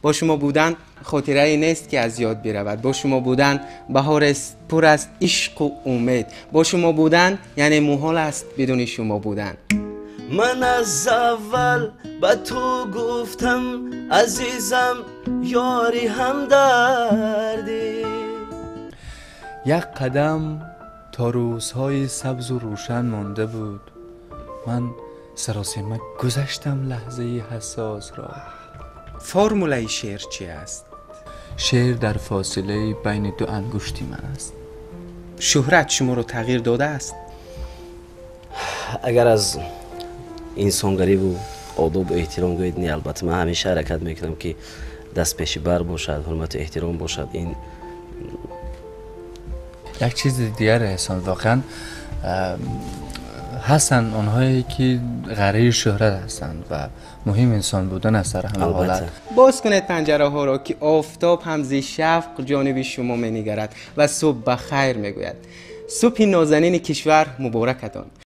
Бо шумо будан хотирае нест, ки аз ёд биравад. Бо шумо будан баҳор аст, пур аз ишқу умед. Бо шумо будан яъне муҳол аст бидуни шумо будан. Ман аз аввал ба ту гуфтам, азизам, ёри ҳамдардӣ. Як қадам то рӯзҳои сабзу рӯшан монда буд. Ман саросема гузаштам лаҳзаи ҳассосро. Формулаи шеър чи аст? Шеър дар фосилаи байни ду ангушти ман аст. Шӯҳрат шуморо тағйир додааст? Агар аз инсонгариву одобу эҳтиром гӯед, не, албатта, ман ҳамеша ҳаракат мекунам, ки даст пеши бар бошад, ҳурмату эҳтиром бошад. Ин Як чизи дигар, Эҳсон, воқеан ҳастанд онҳое, ки ғарқи шӯҳрат ҳастанд ва муҳим инсон будан аст дар ҳама ҳолат. Боз кунед панҷараҳоро, ки офтоб ҳам зи шавқ ҷониби шумо менигарад ва субҳ ба хайр мегӯяд. Субҳи нозанини кишвар муборакатон.